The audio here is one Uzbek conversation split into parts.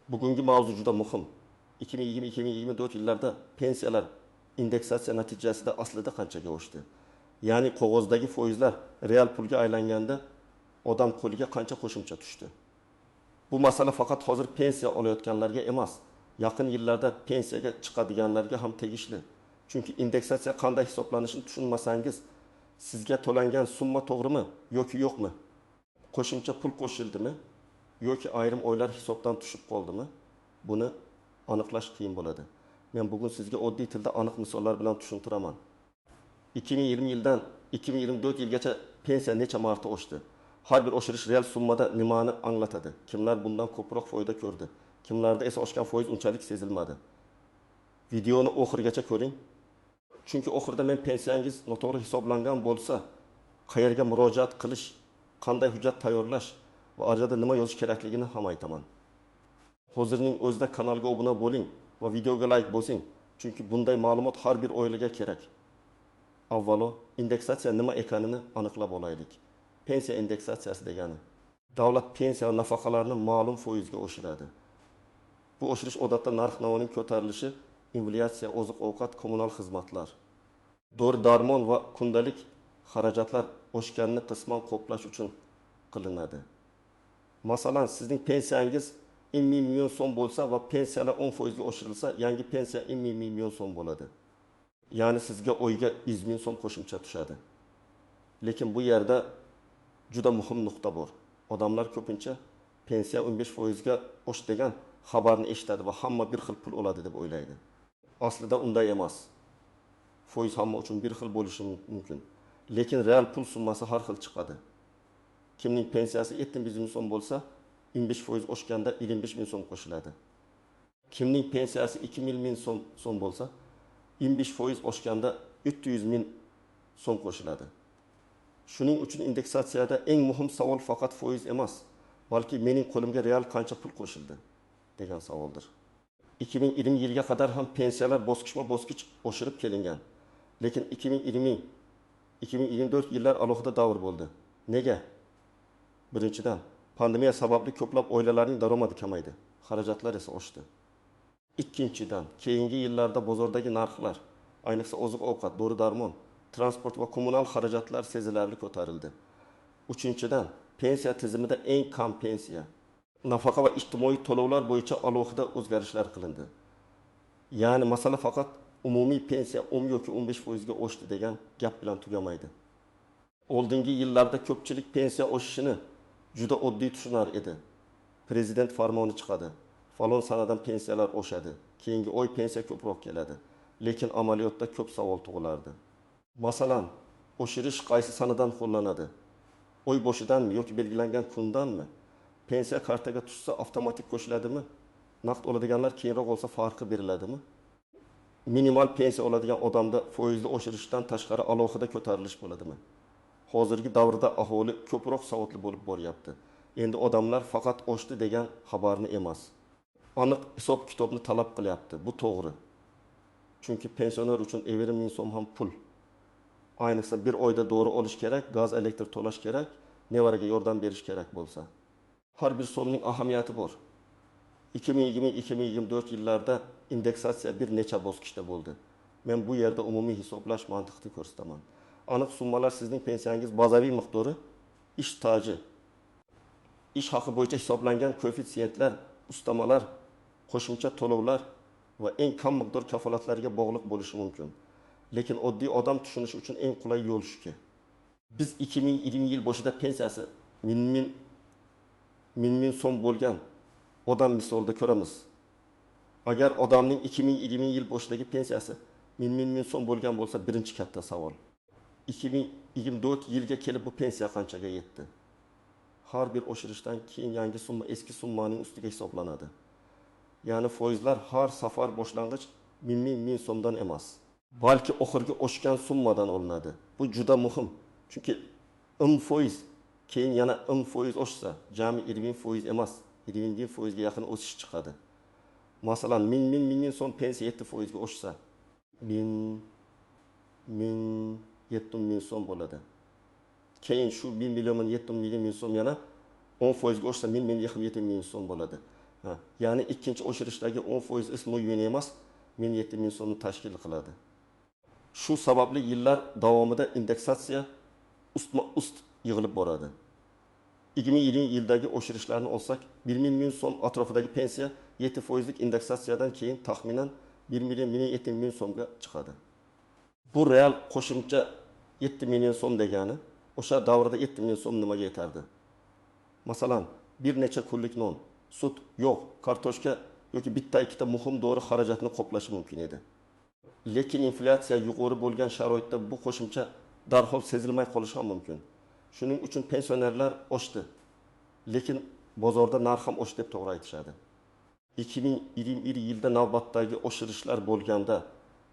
Bugungi mavzu juda muhim. 2020-2024 yillarda pensiyalar indeksatsiya natijasida aslida qanchaga oshdi? Ya'ni qog'ozdagi foizlar real pulga aylanganda odam qo'liga qancha qo'shimcha tushdi? Bu masala faqat hozir pensiya olayotganlarga emas, yaqin yillarda pensiyaga chiqadiganlarga ham tegishli. Chunki indeksatsiya qanday hisoblanishini tushunmasangiz, sizga to'langan summa to'g'rimi yoki yo'qmi? Qo'shimcha pul qo'shildimi yoki ayrim oylar hisobdan tushib qoldimi? Buni aniqlash qiyin bo'ladi. Men bugun sizga oddiy tilda aniq misollar bilan tushuntiraman. 2020 yildan 2024 yilgacha pensiya necha marta oshdi? Har bir oshirish real summada nimani anglatadi? Kimlar bundan ko'proq foyda ko'rdi? Kimlarda esa oshgan foiz unchalik sezilmadi? Videoni oxirigacha ko'ring. Chunki oxirida men pensiyangiz noto'g'ri hisoblangan bo'lsa, qayerga murojaat qilish, qanday hujjat tayyorlash va arizada nima yozish kerakligini ham aytaman. Hozirning o'zida kanalga obuna bo'ling va videoga like bosing, chunki bunday ma'lumot har bir oilaga kerak. Avvalo indeksatsiya nima ekanini aniqlab olaylik. Pensiya indeksatsiyasi degani davlat pensiya va nafaqalarni ma'lum foizga oshiradi. Bu oshirish odatda narx-navoning ko'tarilishi, inflyatsiya, oziq-ovqat, kommunal xizmatlar, dori-darmon va kundalik xarajatlar oshganini qisman qoplash uchun qilinadi. Masalan, sizning pensiyangiz 1 million so'm bo'lsa va pensiyalar 10% ga oshirilsa, yangi pensiya 1 million so'm bo'ladi. Ya'ni sizga oyga 100 ming so'm qo'shimcha tushadi. Lekin bu yerda juda muhim nuqta bor. Odamlar ko'pincha pensiya 15% ga oshdi degan xabarni eshitadi va hamma bir xil pul oladi deb o'ylaydi. Aslida unday emas. Foiz hamma uchun bir xil bo'lishi mumkin. Lekin real pul summasi har xil chiqadi. Kimning pensiyasi 75 ming so'm bo'lsa, 15% oshganda 25 ming so'm qo'shiladi. Kimning pensiyasi 2 ming so'm bo'lsa, 15% oshganda 300 ming so'm qo'shiladi. Shuning uchun indeksatsiyada eng muhim savol faqat foiz emas, balki mening qo'limga real qancha pul qo'shildi degan savoldir. 2020 yilga qadar ham pensiyalar bosqichma-bosqich oshirib kelingan. Lekin 2020-2024 yillar alohida davr bo'ldi. Nega? Birinchidan, pandemiya sababli ko'plab oilalarning daromadi kamaydi, xarajatlar esa oshdi. Ikkinchidan, keyingi yillarda bozordagi narxlar, ayniqsa oziq-ovqat, dori-darmon, transport va kommunal xarajatlar sezilarli ko'tarildi. Uchinchidan, pensiya tizimida eng kam pensiya, nafaqa va ijtimoiy to'lovlar bo'yicha alohida o'zgarishlar qilindi. Ya'ni masala faqat umumiy pensiya 10 yoki 15% ga oshdi degan gap bilan tugamaydi. Oldingi yillarda ko'pchilik pensiya oshishini juda oddiy tushunar edi. Prezident farmoni chiqadi, falon sanadan pensiyalar oshadi, keyingi oy pensiya ko'proq keladi. Lekin amaliyotda ko'p savol tug'ilardi. Masalan, oshirish qaysi sanadan qo'llanadi? Oy boshidanmi yoki belgilangan kundanmi? Pensiya kartaga tushsa avtomatik qo'shiladimi? Naqd oladiganlar keyinroq olsa farqi beriladimi? Minimal pensiya oladigan odamda foizli oshirishdan tashqari alohida ko'tarilish bo'ladimi? Hozirgi davrda aholi ko'proq savodli bo'lib boryapti. Endi odamlar faqat oshdi degan xabarni emas, aniq hisob-kitobni talab qilyapti. Bu to'g'ri. Chunki pensioner uchun 50 ming so'm ham pul. Ayniqsa bir oyda dori olish kerak, gaz, elektr to'lash kerak, nevaraga yordam berish kerak bo'lsa. Har bir so'mning ahamiyati bor. 2020-2024 yillarda indeksatsiya bir necha bosqichda bo'ldi. Men bu yerda umumiy hisoblash mantiqini ko'rsataman. Aniq summalar sizning pensiyangiz bazaviy miqdori, ish staji, ish haqi bo'yicha hisoblangan koeffitsiyentlar, ustamalar, qo'shimcha to'lovlar va eng kam miqdor kafolatlarga bog'liq bo'lishi mumkin. Lekin oddiy odam tushunishi uchun eng qulay yo'l shuki. Biz 2020 yil boshida pensiyasi 1000 so'm bo'lgan odam misolida ko'ramiz. Agar odamning 2020 yil boshidagi pensiyasi 1000 so'm bo'lgan bo'lsa, birinchi katta savol. 2024 yilga kelib bu pensiya qanchaga yetdi? Har bir oshirishdan keyin yangi summa eski summaning ustiga hisoblanadi. Ya'ni foizlar har safar boshlang'ich 1000 so'mdan emas, balki oxirgi oshgan summadan olinadi. Bu juda muhim. Chunki 10% keyin yana 10% oshsa, jami 20% emas, 20% ga yaqin o'sish chiqadi. Masalan, 1000 so'm pensiya 7% ga oshsa, 1000 7 ming so'm bo'ladi. Keyin shu 1 million 7 ming so'm yana 10% ga oshsa, 1 million 7 ming so'm bo'ladi. Ya'ni ikkinchi oshirishdagi 10% ismi yun emas, 1007 ming so'mni tashkil qiladi. Shu sababli yillar davomida indeksatsiya ustma-ust yig'ilib boradi. 2020 yildagi oshirishlarni olsak, 1 million so'm atrofidagi pensiya 7%lik indeksatsiyadan keyin taxminan 1 million 7 ming so'mga chiqadi. Bu real qo'shimcha 7 million so'm degani, o'sha davrda 7 million so'm nimaga yetardi? Masalan, bir necha kunlik non, sut, yog', kartoshka yoki bitta ikkita muhim dori xarajatini qoplashi mumkin edi. Lekin inflyatsiya yuqori bo'lgan sharoitda bu qo'shimcha darhol sezilmay qolishi ham mumkin. Shuning uchun pensionerlar oshdi, lekin bozorda narx ham oshdi deb to'g'ri aytishadi. 2021 yilda navbatdagi oshirishlar bo'lganda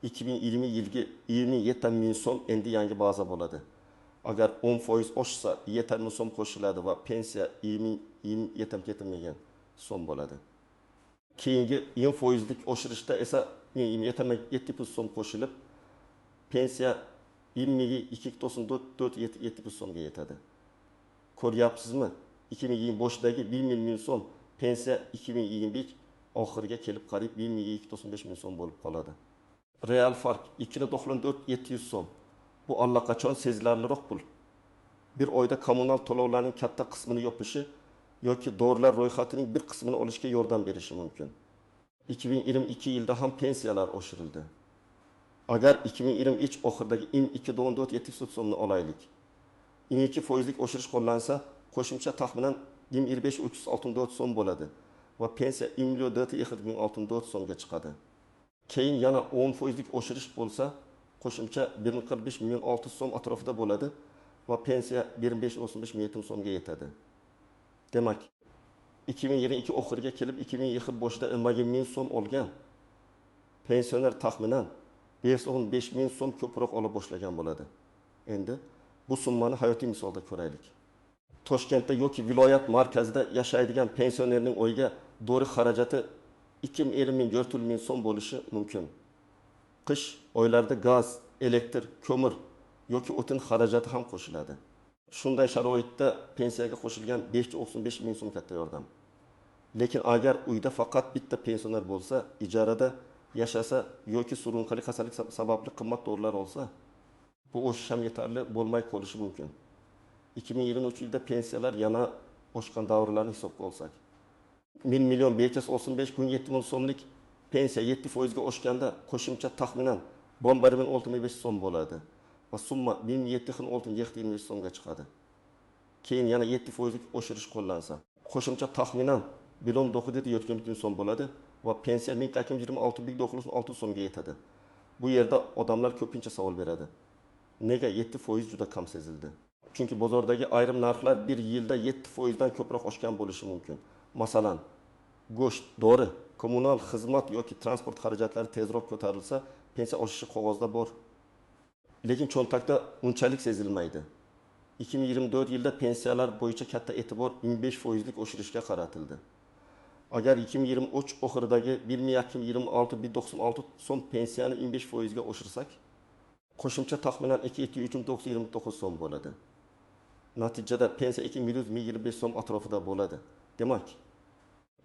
2020 yilgi 27 ming so'm endi yangi baza bo'ladi. Agar 10% oshsa 7 ming so'm qo'shiladi va pensiya 27 million so'm bo'ladi. Keyingi 10%lik oshirishda esa 27 so'm qo'shilib, pensiya 22,94 so'mga yetadi. Ko'ryapsizmi? 2020 boshidagi 1 million so'm pensiya 2025 oxiriga kelib qariyb 22,95 ming so'm bo'lib qoladi. Real farq 2,94 so'm. Bu allaqachon sezilarliroq pul. Bir oyda kommunal to'lovlarning katta qismini yopishi yoki dorilar ro'yxatining bir qismini olishga yordam berishi mumkin. 2022 yilda ham pensiyalar oshirildi. Agar 2023 oxiridagi 2,94 so'mni olaylik. 22%lik oshirish qo'llansa, qo'shimcha taxminan 25,364 so'm bo'ladi va pensiya 1,4 so'mga chiqadi. Keyin yana 10%lik oshirish bo'lsa, qo'shimcha 1,45 million 6 so'm atrofida bo'ladi va pensiya 1,595 million so'mga yetadi. Demak, 2022 oxiriga kelib 2020 boshida 20 ming so'm olgan pensioner taxminan 515 ming so'm ko'proq ola boshlagan bo'ladi. Endi bu summani hayotiy misolda ko'raylik. Toshkentda yoki viloyat markazida yashaydigan pensionerning oyiga dori xarajati 250 ming 400 ming so'm bo'lishi mumkin. Qish oylarida gaz, elektr, ko'mir yoki o'tin xarajati ham qo'shiladi. Shunday sharoitda pensiyaga qo'shilgan 595 ming so'm katta yordam. Lekin agar uyda faqat bitta pensioner bo'lsa, ijarada yashasa yoki surunkali kasallik sababli qimmat dorilar olsa, bu o'shish ham yetarli bo'lmay qolishi mumkin. 2023 yilda pensiyalar yana oshgan davrlarni hisobga olsak, 1 million 595 kun 7 ming so'mlik pensiya 7% ga oshganda qo'shimcha taxminan 1,65 so'm bo'ladi va summa 1,7 so'mga chiqadi. Keyin yana 7%lik oshirish qo'llansa, qo'shimcha taxminan 1,9 so'm bo'ladi va pensiya 1226,96 so'mga yetadi. Bu yerda odamlar ko'pincha savol beradi. Nega 7% juda kam sezildi? Chunki bozordagi ayrim narxlar bir yilda 7% dan ko'proq oshgan bo'lishi mumkin. Masalan, go'sht, dori, kommunal xizmat yoki transport xarajatlari tezroq ko'tarilsa, pensiya oshishi qog'ozda bor. Lekin cho'ntakda unchalik sezilmaydi. 2024 yilda pensiyalar bo'yicha katta e'tibor 25%lik oshirishga qaratildi. Agar 2023 oxiridagi 1,26,96 so'm pensiyani 25% ga oshirsak, qo'shimcha taxminan 2,729 so'm bo'ladi. Natijada pensiya 2,125 so'm atrofida bo'ladi. Demak,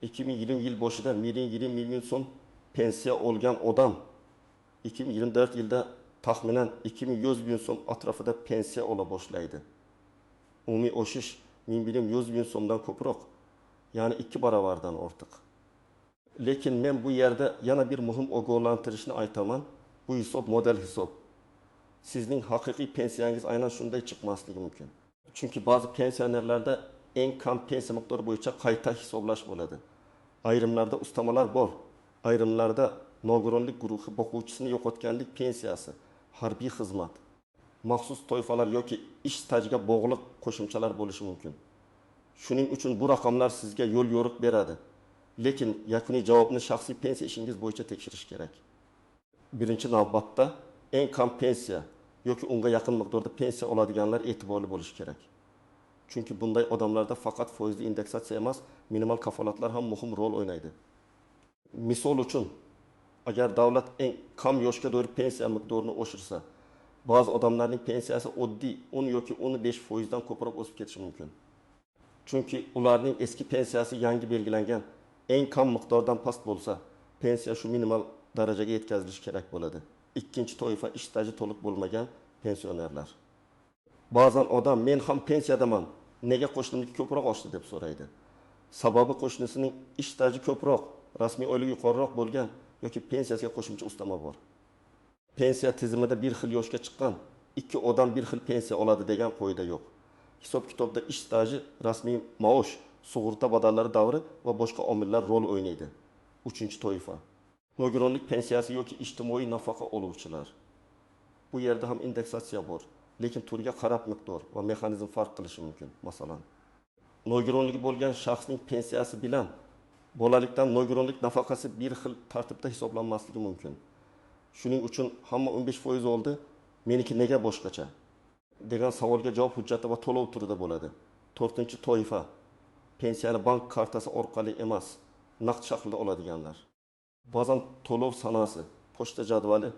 2020 yil boshida 1,20 million so'm pensiya olgan odam 2024 yilda taxminan 2100 ming so'm atrofida pensiya ola boshlaydi. Umumiy oshish 1,100 ming so'mdan ko'proq, ya'ni 2 barobardan ortiq. Lekin men bu yerda yana bir muhim ogohlantirishni aytaman. Bu hisob model hisob. Sizning haqiqiy pensiyangiz aynan shunday chiqmasligi mumkin. Chunki ba'zi pensionerlarda eng kam pensiya miqdori bo'yicha qayta hisoblash bo'ladi. Ayrimlarda ustamalar bor. Ayrimlarda nogironlik guruhi boquvchisini yo'qotganlik pensiyasi, harbiy xizmat, maxsus toifalar yoki ish stajiga bog'liq qo'shimchalar bo'lishi mumkin. Shuning uchun bu raqamlar sizga yo'l yo'riq beradi. Lekin yakuniy javobni shaxsiy pensiya ishingiz bo'yicha tekshirish kerak. Birinchi navbatda eng kam pensiya yoki unga yaqin miqdorda pensiya oladiganlar e'tiborli bo'lishi kerak. Chunki bunday odamlarda faqat foizli indeksatsiya emas, minimal kafolatlar ham muhim rol o'ynaydi. Misol uchun, agar davlat eng kam yoshga doir pensiya miqdorini oshirsa, ba'zi odamlarning pensiyasi oddiy 10 yoki 15% dan ko'proq o'sib ketishi mumkin. Chunki ularning eski pensiyasi yangi belgilangan eng kam miqdordan past bo'lsa, pensiya shu minimal darajaga yetkazilishi kerak bo'ladi. Ikkinchi toifa ish staji to'liq bo'lmagan pensionerlar. Ba'zan odam men ham pensiyadaman, nega qo'shnimniki ko'proq oshdi deb so'raydi. Sababi qo'shnisining ish staji ko'proq, rasmiy oyligi yuqoriroq bo'lgan yoki pensiyasiga qo'shimcha ustama bor. Pensiya tizimida bir xil yoshga chiqqan ikki odam bir xil pensiya oladi degan qoida yo'q. Hisob-kitobda ish staji, rasmiy maosh, sug'urta badallari davri va boshqa omillar rol o'ynaydi. Uchinchi toifa nogironlik pensiyasi yoki ijtimoiy nafaqa oluvchilar. Bu yerda ham indeksatsiya bor, lekin turga qarab miqdor va mexanizm farq qilishi mumkin. Masalan, nogironligi bo'lgan shaxsning pensiyasi bilan bolalikdan nogironlik nafaqasi bir xil tartibda hisoblanmasligi mumkin. Shuning uchun hamma 15% oldi, meniki nega boshqacha degan savolga javob hujjati va to'lov turida bo'ladi. To'rtinchi toifa pensiyani bank kartasi orqali emas, naqd shaklida oladiganlar. Ba'zan to'lov sanasi, pochta jadvali,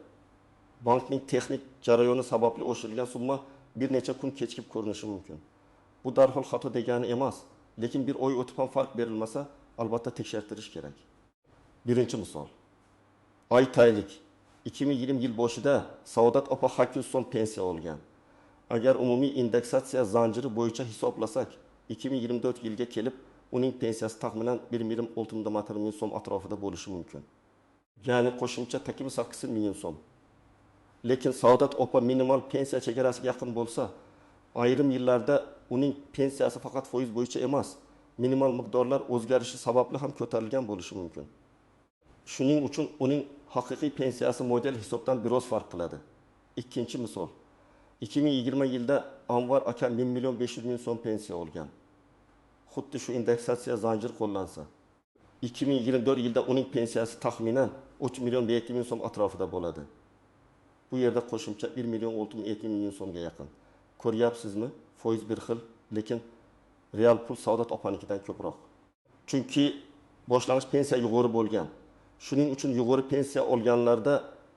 bankning texnik jarayoni sababli oshirilgan summa bir necha kun kechikib ko'rinishi mumkin. Bu darhol xato degani emas, lekin bir oy o'tib ham farq berilmasa, albatta tekshirtirish kerak. Birinchi misol. Aytaylik, 2020 yil boshida Saodat opa 800 so'm pensiya olgan. Agar umumiy indeksatsiya zanjiri bo'yicha hisoblasak, 2024 yilga kelib uning pensiyasi taxminan 1,6 million so'm atrofida bo'lishi mumkin. Ya'ni qo'shimcha 8 million so'm. Lekin Saodat opa minimal pensiya chegarasiga yaqin bo'lsa, ayrim yillarda uning pensiyasi faqat foiz bo'yicha emas, minimal miqdorlar o'zgarishi sababli ham ko'tarilgan bo'lishi mumkin. Shuning uchun uning haqiqiy pensiyasi model hisobdan biroz farq qiladi. Ikkinchi misol. 2020 yilda Anvar aka 1 500 000 so'm pensiya olgan. Xuddi shu indeksatsiya zanjir qo'llansa, 2024 yilda uning pensiyasi taxminan 3 700 000 so'm atrofida bo'ladi. Bu yerda qo'shimcha 1 607 000 so'mga yaqin. Ko'ryapsizmi? Foiz bir xil, lekin real pul Saodat opanikidan ko'proq. Chunki boshlang'ich pensiya yuqori bo'lgan. Shuning uchun yuqori pensiya olganlarda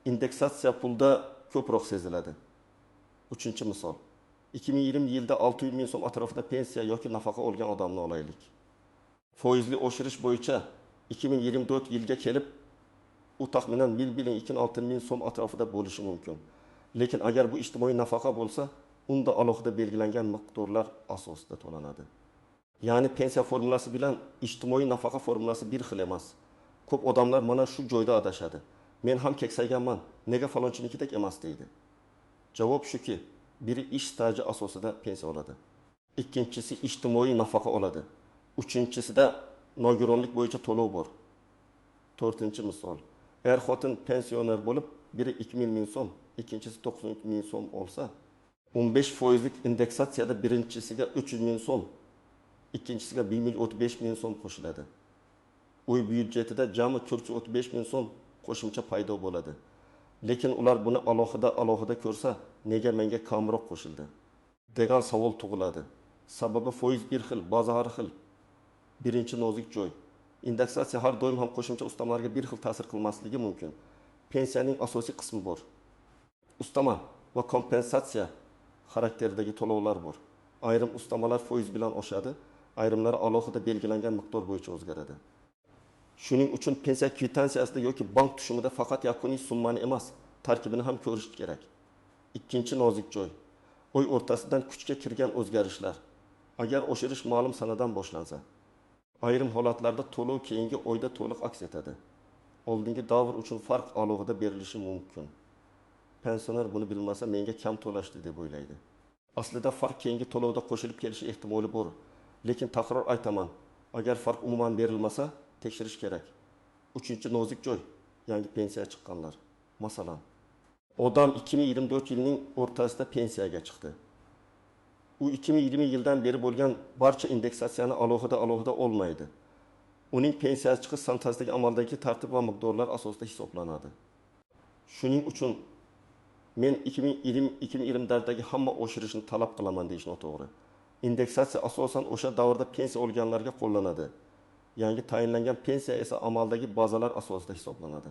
indeksatsiya pulda ko'proq seziladi. Uchinchi misol. 2020 yilda 600 ming so'm atrofida pensiya yoki nafaqa olgan odamni olaylik. Foizli oshirish bo'yicha 2024 yilga kelib u taxminan 1,26 million so'm atrofida bo'lishi mumkin. Lekin agar bu ijtimoiy nafaqa bo'lsa, unda alohida belgilangan miqdorlar asosida to'lanadi. Ya'ni pensiya formulasi bilan ijtimoiy nafaqa formulasi bir xil emas. Ko'p odamlar mana shu joyda adashadi. Men ham keksayganman, nega falonchinikidek emas deydi. Javob shuki, biri ish staji asosida pensiya oladi. Ikkinchisi ijtimoiy nafaqa oladi. Uchinchisida nogironlik bo'yicha to'lov bor. To'rtinchi misol. Er-xotin pensioner bo'lib, biri 2 ming so'm, ikkinchisi 93 ming so'm olsa, 15%lik indeksatsiyada birinchisiga 300 ming so'm, ikkinchisiga 1,35 ming so'm qo'shiladi. Uy byudjetida jami 435 ming so'm qo'shimcha paydo bo'ladi. Lekin ular buni alohida ko'rsa, nega menga kamroq qo'shildi degan savol tug'iladi. Sababi foiz bir xil, baza har xil. Birinchi nozik joy. Indeksatsiya har doim ham qo'shimcha ustamalarga bir xil ta'sir qilmasligi mumkin. Pensiyaning asosiy qismi bor. Ustama va kompensatsiya xarakteridagi to'lovlar bor. Ayrim ustamalar foiz bilan oshadi, ayrimlari alohida belgilangan miqdor bo'yicha o'zgaradi. Shuning uchun pensiya kvitansiyasida yoki bank tushumida faqat yakuniy summani emas, tarkibini ham ko'rish kerak. Ikkinchi nozik joy. Oy o'rtasidan kuchga kirgan o'zgarishlar. Agar oshirish ma'lum sanadan boshlansa, ayrim holatlarda to'lov keyingi oyda to'liq aks etadi. Oldingi davr uchun farq alohida berilishi mumkin. Pensioner buni bilmasa, menga kam to'lashdi deb o'ylaydi. Aslida farq keyingi to'lovda qo'shilib kelishi ehtimoli bor. Lekin takror aytaman, agar farq umuman berilmasa, tekshirish kerak. Uchinchi nozik joy, yangi pensiya chiqqanlar. Masalan, odam 2024 yilning o'rtasida pensiyaga chiqdi. U 2020 yildan beri bo'lgan barcha indeksatsiyani alohida olmaydi. Uning pensiyaga chiqish sanasidagi amaldagi tartib va miqdorlar asosida hisoblanadi. Shuning uchun men 2020-2024dagi hamma oshirishni talab qilaman deyish noto'g'ri. Indeksatsiya asosan o'sha davrda pensiya olganlarga qo'llanadi. Yangi tayinlangan pensiya esa amaldagi bazalar asosida hisoblanadi.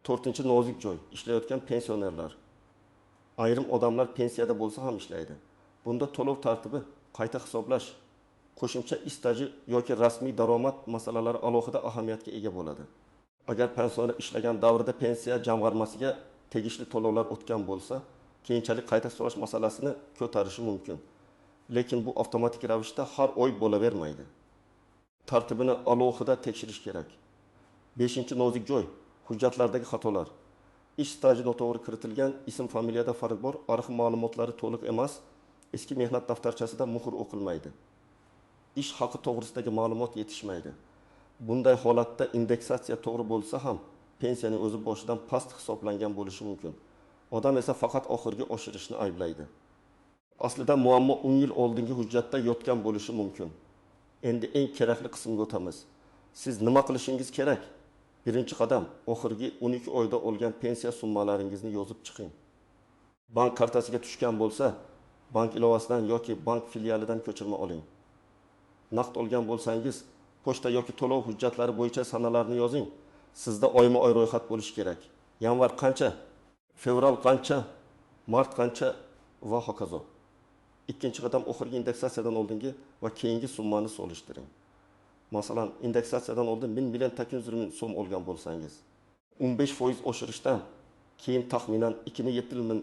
To'rtinchi nozik joy, ishlayotgan pensionerlar. Ayrim odamlar pensiyada bo'lsa ham ishlaydi. Bunda to'lov tartibi, qayta hisoblash Qo'shimcha ish staji yoki rasmiy daromad masalalari alohida ahamiyatga ega bo'ladi. Agar pensioner ishlagan davrida pensiya jamg'armasiga tegishli to'lovlar o'tgan bo'lsa, keyinchalik qayta so'rash masalasini ko'tarishi mumkin. Lekin bu avtomatik ravishda har oy bo'lavermaydi. Tartibini alohida tekshirish kerak. Beshinchi nozik joy hujjatlardagi xatolar. Ish staji noto'g'ri kiritilgan, ism familiyada farq bor, arxiv ma'lumotlari to'liq emas, eski mehnat daftarchasida muhr o'qilmaydi. Ish haqi to'g'risidagi ma'lumot yetishmaydi. Bunday holatda indeksatsiya to'g'ri bo'lsa ham pensiyaning o'zi boshidan past hisoblangan bo'lishi mumkin. Odam esa faqat oxirgi oshirishni ayblaydi. Aslida muammo 10 yil oldingi hujjatda yotgan bo'lishi mumkin. Endi eng kerakli qismga o'tamiz. Siz nima qilishingiz kerak? Birinchi qadam, oxirgi 12 oyda olgan pensiya summalaringizni yozib chiqing. Bank kartasiga tushgan bo'lsa, bank ilovasidan yoki bank filialidan ko'chirma oling. Naqd olgan bo'lsangiz, pochta yoki to'lov hujjatlari bo'yicha sanalarni yozing. Sizda oyma-oy ro'yxat bo'lishi kerak. Yanvar qancha, fevral qancha, mart qancha va hokazo. Ikkinchi qadam, oxirgi indeksatsiyadan oldingi va keyingi summani solishtiring. Masalan, indeksatsiyadan oldin 1 million 800 ming so'm olgan bo'lsangiz, 15% oshirishdan keyin taxminan 2,7 ming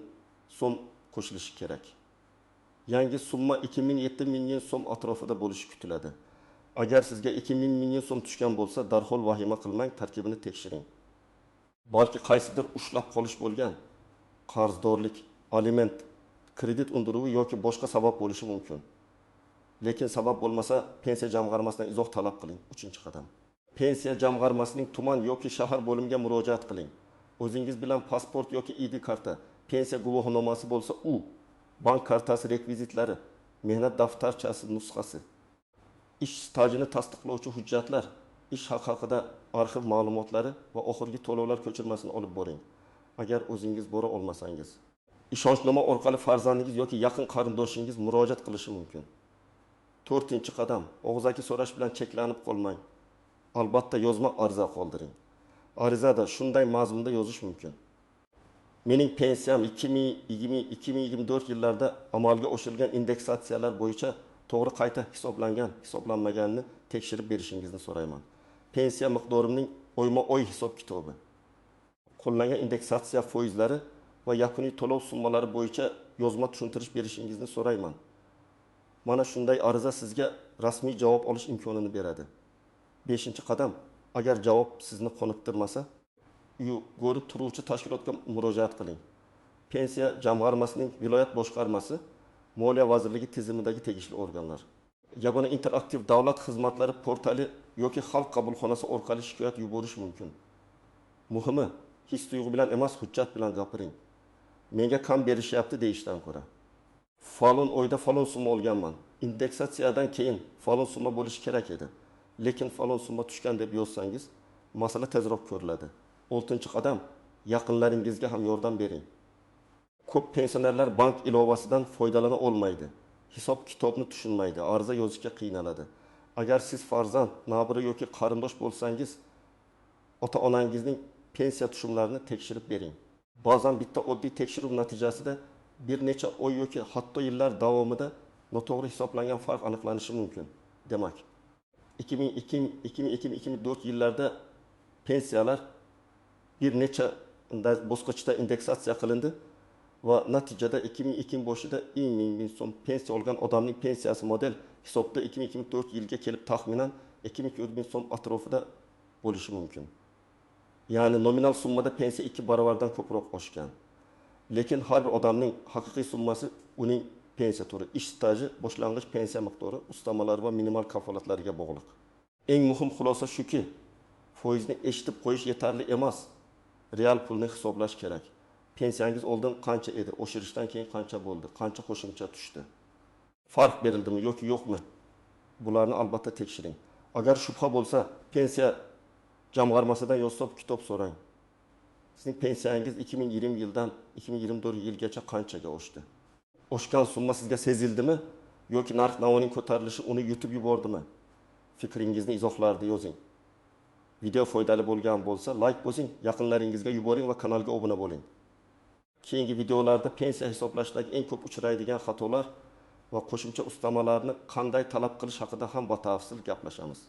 so'm qo'shilishi kerak. Yangi summa 2,7 million so'm atrofida bo'lishi kutiladi. Agar sizga 2,000 million so'm tushgan bo'lsa, darhol vahima qilmang, tarkibini tekshiring. Balki qaysidir ushlab qolish bo'lgan, qarzdorlik, aliment, kredit undiruvi yoki boshqa sabab bo'lishi mumkin. Lekin sabab bo'lmasa, pensiya jamg'armasidan izoh talab qiling. Uchinchi qadam. Pensiya jamg'armasining tuman yoki shahar bo'limiga murojaat qiling. O'zingiz bilan pasport yoki ID karta, pensiya guvohnomasi bo'lsa u, bank kartasi rekvizitlari, mehnat daftarchasi nusxasi, ish stajini tasdiqlovchi hujjatlar, ish haqi haqida arxiv ma'lumotlari va oxirgi to'lovlar ko'chirmasini olib boring. Agar o'zingiz bora olmasangiz, ishonchnoma orqali farzandingiz yoki yaqin qarindoshingiz murojaat qilishi mumkin. To'rtinchi qadam, og'zaki so'rash bilan cheklanib qolmang. Albatta yozma ariza qoldiring. Arizada shunday mazmunda yozish mumkin. Mening pensiyam 2020-2024 yillarda amalga oshirilgan indeksatsiyalar bo'yicha to'g'ri qayta hisoblangan, hisoblanmaganini tekshirib berishingizni so'rayman. Pensiya miqdorimning oyma-oy hisob kitobi, qo'llangan indeksatsiya foizlari va yakuniy to'lov summalari bo'yicha yozma tushuntirish berishingizni so'rayman. Mana shunday ariza sizga rasmiy javob olish imkonini beradi. Beshinchi qadam, agar javob sizni qoniqtirmasa, ko'rib turuvchi tashkilotga murojaat qiling. Pensiya jamg'armasining viloyat boshqarmasi, Moliya vazirligi tizimidagi tegishli organlar, Yagona interaktiv davlat xizmatlari portali yoki xalq qabulxonasi orqali shikoyat yuborish mumkin. Muhimi, his tuyg'u bilan emas, hujjat bilan gapiring. Menga kam berishyapti deyishdan ko'ra, falon oyda falon summa olganman, indeksatsiyadan keyin falon summa bo'lishi kerak edi, lekin falon summa tushgan deb yozsangiz, masala tezroq ko'riladi. Oltinchi qadam, yaqinlaringizga ham yordam bering. Ko'p pensionerlar bank ilovasidan foydalana olmaydi, hisob kitobni tushunmaydi, ariza yozishga qiynaladi. Agar siz farzand, nabira yoki qarindosh bo'lsangiz, ota-onangizning pensiya tushumlarini tekshirib bering. Ba'zan bitta oddiy tekshiruv natijasida bir necha oy yoki hatto yillar davomida noto'g'ri hisoblangan farq aniqlanishi mumkin. Demak, 2002-2004 yillarda pensiyalar bir necha bosqichda indeksatsiya qilindi va natijada 2002 boshida 1000 so'm pensiya olgan odamning pensiyasi model hisobda 2024 yilga kelib taxminan 2200 so'm atrofida bo'lishi mumkin. Ya'ni nominal summada pensiya 2 barobardan ko'proq oshgan. Lekin har bir odamning haqiqiy summasi uning pensiya turi, ish staji, boshlang'ich pensiya miqdori, ustamalar va minimal kafolatlariga bog'liq. Eng muhim xulosa shuki, foizni eshitib qo'yish yetarli emas, real pulni hisoblash kerak. Pensiyangiz oldin qancha edi, oshirishdan keyin qancha bo'ldi, qancha qo'shimcha tushdi, farq berildimi yoki yo'qmi? Bularni albatta tekshiring. Agar shubha bo'lsa, pensiya jamg'armasidan hisob kitob so'rang. Sizning pensiyangiz 2020 yildan 2024 yilgacha qanchaga oshdi? Oshgan summa sizga sezildimi yoki narx-navoning ko'tarilishi uni yutib yubordimi? Fikringizni izohlarda yozing. Video foydali bo'lgan bo'lsa, like bosing, yaqinlaringizga yuboring va kanalga obuna bo'ling. Keyingi videolarda pensiya hisoblashdagi eng ko'p uchraydigan xatolar va qo'shimcha ustamalarni qanday talab qilish haqida ham batafsil gaplashamiz.